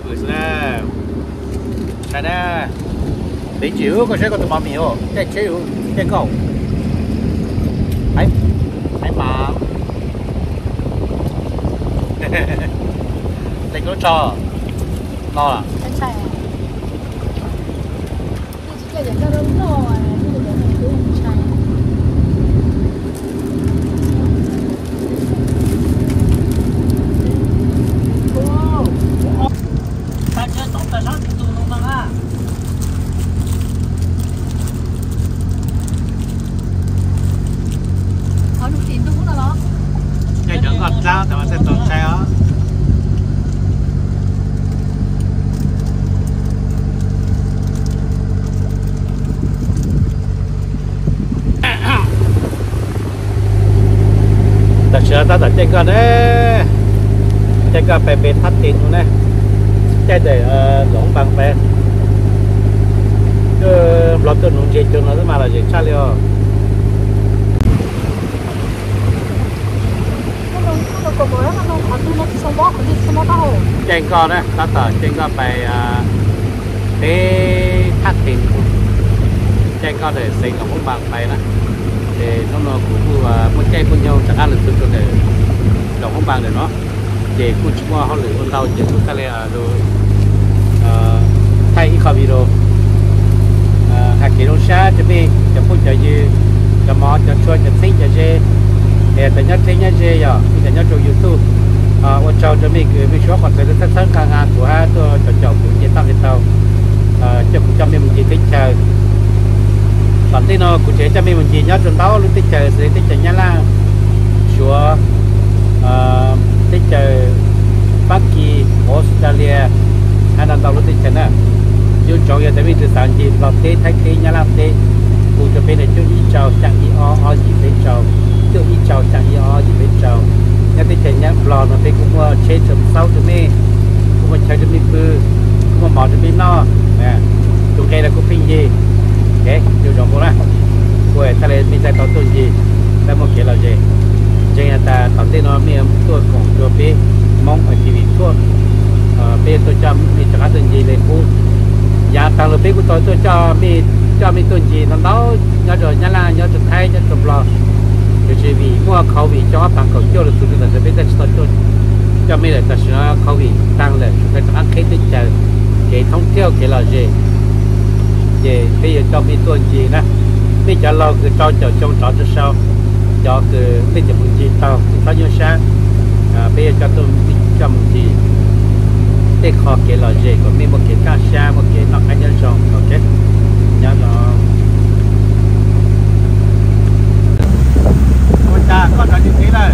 Xwb na, saib na, peb tsis ub, koj saib koj tus mos mis, caij tsheb, caij nkoj, hais mas, leej lub tsho no. Caij cov nkoj dlab tas mas thiaj txaus ntshai os. Tam sim no tab tom caij nkoj ne, caij nkoj pais pem Thab Tes no ne, caij ntawm Luam Hoob Npas pais. Nplog tuaj nuv ntses cua no xwb mas lom zem tshaj li os. Caij nkoj na, tab tom caij nkoj pais peb Thab Tes, caij nkoj ntawm xeev Luam Hoob Npas pais na. Ces hnub no kuv kuj muaj caij muaj nyoog rov qab los txog rau ntawm Luam Hoob Npas ntawm no, ces kuj tsis muaj hauj lwm ua ntau ces kuj txhaj li thaij ib qho video hais kev zoo sab rau mej cov phooj cov ywg, cov mov cov tshua cov txheeb cov ze, es cov nyob deb nyob ze, yog cov nyob rau YouTube. Ua tsaug rau mej kws mej suav qhov txhawv txhawb txhawb nqa nqa kuv hab tuaj caum caum kuv nce toj nqes taug, coj kuv coj mej mus ncig teb chaws. Tom ntej no kuv tseem coj mej mus ncig nyob rau ntau lub teb chaws xws li teb chaws Nyab Laj, Suav, teb chaws Fab Kis, Australia, hab ntau ntau lub teb chaws na. Yuav ntsoov yog tias mej tsis xav ncig Nplog teb, Thaib teb, Nyab Laj teb, hu rau peb na, cuaj ib rau xyaa ib ob ob yim peb rau, cuaj ib rau xyaa ib ob ob yim peb rau. Nyob teb chaws Nyab Nplog no peb kuj muaj tsheb rau xaub rau mej, kuj muaj chaw rau mej pw, kuj muaj mov rau mej noj, tus nqe los kuj pheej yig. Yuav zoo kuv na, kuv txhaj li mej txhaj tau tuaj ncig, txhaj muaj kev lom zem. Ntseeg tas tom ntej no mej tuaj koom rua peb Hmoob T V tuaj, peb tuaj coj mej rov qab tuaj ncig le qub. Yav taag lug peb kuj tau tuaj coj mej, coj mej tuaj ncig ntau ntau, nyob rau Nyab Laj, nyob rau Thaib, nyob rau Nplog, tiam sis vim muaj Covid cov ob phav kaum cuaj lug txug rua tam sim no peb txhaj tsis tau tuaj coj mej lawm. Tam sim no Covid taag lawm, txhaj rov qab qheb teb chaws, kev thoob thiab kev lom zem, ces peb yuav coj mej tuaj ncig na. Mej cov laug kws rau caum xyoo rov rua sau, cov kws mej tseem mus ncig taug txhob nyuaj sab, peb yuav coj tuaj, coj mus ncig tej qho kev lom zem kom mej muaj kev kaj sab, muaj kev noj qab nyob zoo. Ok, nyob zoo. Ua cas koj rov ncig teb lawm?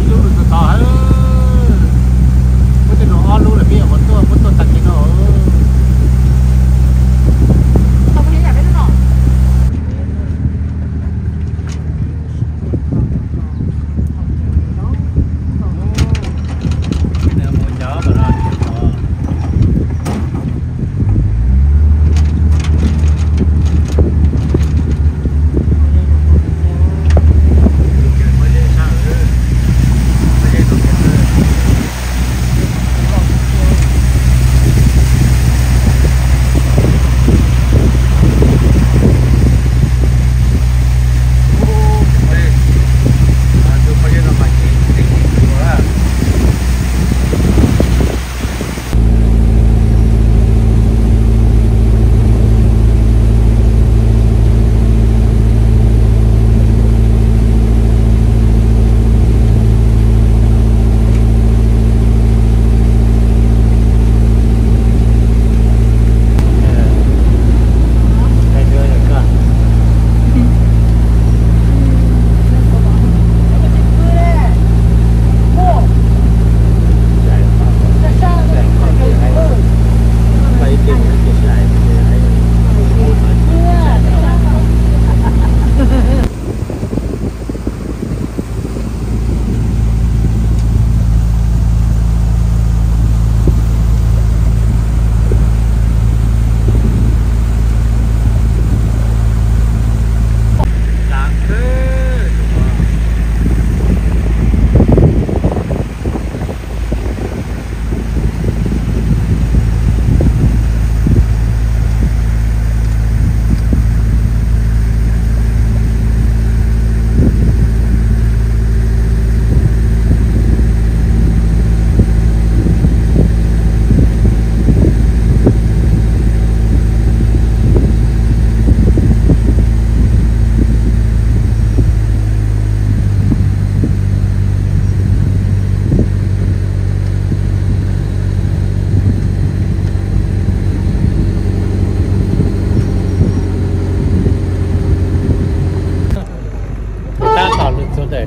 Ib lub lug txog tod, muab tej nus ob lub lawm peb yuav ua tuaj, muab tuaj tag kis no.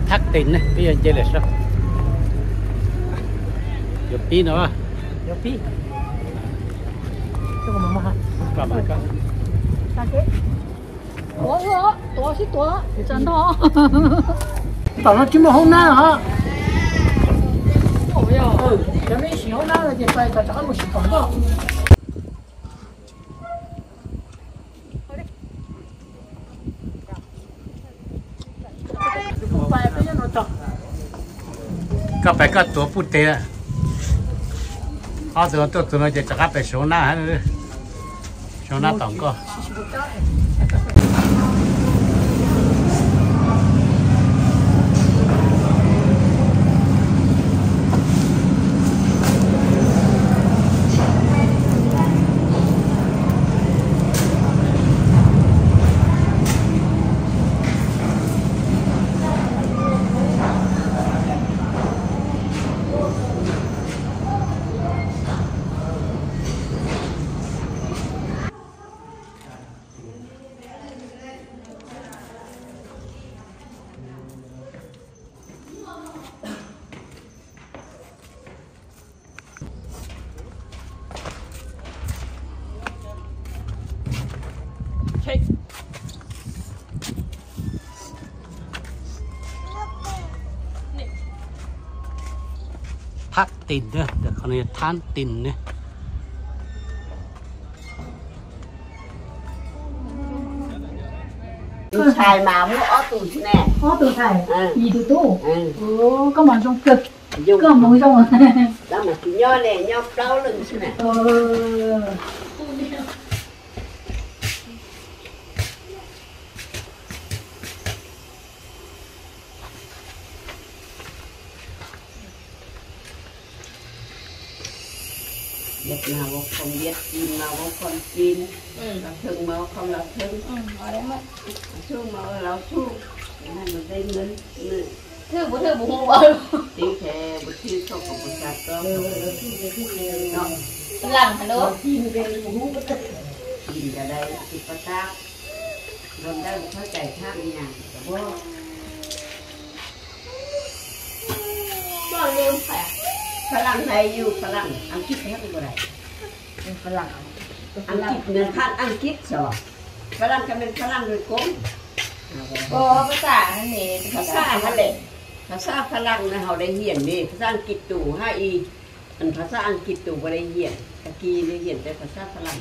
Thab Tis ne, peb yuav nce lawm sab. Yuav pib no. Yuav pib. Tuav, tuav, sib tuav, tsa ntog. Tom no tsis muaj hoob nab hos. Cov nej siv hoob nab no ces pais tom rov qab mus siv tom ntoj. Koj pais koj tuav puj teg. Ob tug tuaj txug no ces rov qab pais saum nab, saum nab tom nkoj. Thab Tis, thab Tis ne. Tus ntxhais mas muaj ob tug xwb ne. Ob tug ntxhais, yim tus tub. Koj mas zoo kawg. Koj hmoov zoo. Lawv mas tsis nyob ne, nyob plaub leeg xwb na. Việt Nam ua không Việt, Chim mà ua con Chim, Lào Thượng mà ua con Lào Thượng, Lào Xu mà ua Lào Xu. Cái này mà đây mình, mình Thượng, bố Thượng, bố Hùng bảo. Tính thế, bố Thượng không có bố Sạc đâu. Đó. Lăng hả đó? Chim cái bố Hùng. Chim cái đây, chim Pà Sáp. Còn đây có cái khác nhà, có bố. Bố Hùng phải à? Phật lăng này, you Phật lăng, ăn chip hết rồi đây. Phật lăng. Ăn chip, người Pháp ăn chip rồi. Phật lăng cái mình Phật lăng rồi cũng. Ồ, ภาษาอันนี้ ภาษาอันนี้ ภาษาฝรั่งนะ เขาได้เรียนนี่ ภาษาอังกฤษตู่ฮะอี อันภาษาอังกฤษตู่บ่ได้เรียน ตะกี้ได้เรียนแต่ภาษาฝรั่ง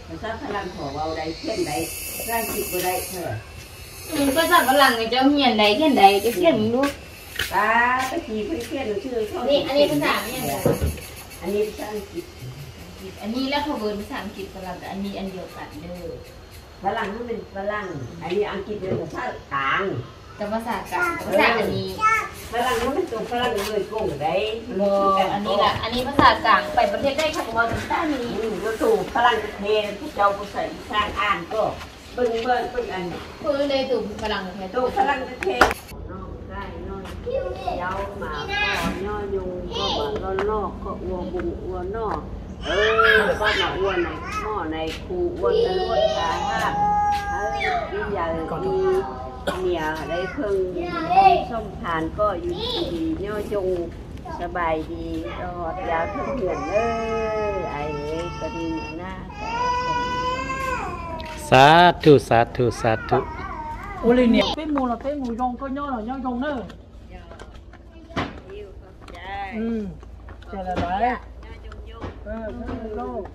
ภาษาฝรั่งเขาเว้าได้ เขียนได้ ภาษาอังกฤษบ่ได้เท่าไหร่ อืม ภาษาฝรั่งนี่เจ้าเรียนได้ เขียนได้ เจ้าเขียนมึงดู ตา ตะกี้เพิ่นเขียนหนังสือเขา นี่ อันนี้ภาษาเนี่ย อันนี้ภาษาอังกฤษ อันนี้แล้วเขาเอิ้นภาษาอังกฤษฝรั่ง แต่อันนี้อันเดียวกันเด้อ ฝรั่งมันเป็นฝรั่ง อันนี้อังกฤษเป็นภาษากลาง แต่ภาษากลาง ภาษาอันนี้ ฝรั่งมันเป็นตัวฝรั่งเลยโกงได้ บ่ อันนี้ล่ะ อันนี้ภาษากลาง ไปประเทศใดเขาก็เว้าภาษานี้ อืม แล้วตัวฝรั่งประเทศพระเจ้าผู้ใส่สร้างอ่านก็ เบิ่ง เบิ่ง เบิ่งอัน เออ เลยตัวฝรั่งแท้ ตัวฝรั่งประเทศ น้องใกล้น้อย เย้าหมาก็ย่อยง ก็หมาก็ลอก ก็อัวบุงอัวนอก เออ ก็มาอัวในหม้อในคู อัวตะลวดตาห้า เออ อีใหญ่อีเหนี่ยได้เพิ่งส้มผานก็อยู่ดีย่อยง สบายดี ตลอดยาวทุกเดือนเด้อ ไอ้เอ้ย ก็ดีเหมือนหน้า สาธุ สาธุ สาธุ Ua li niam, peb mus los peb mus zoo, koj nyob los nyob zoo na. Ces lawv lawv.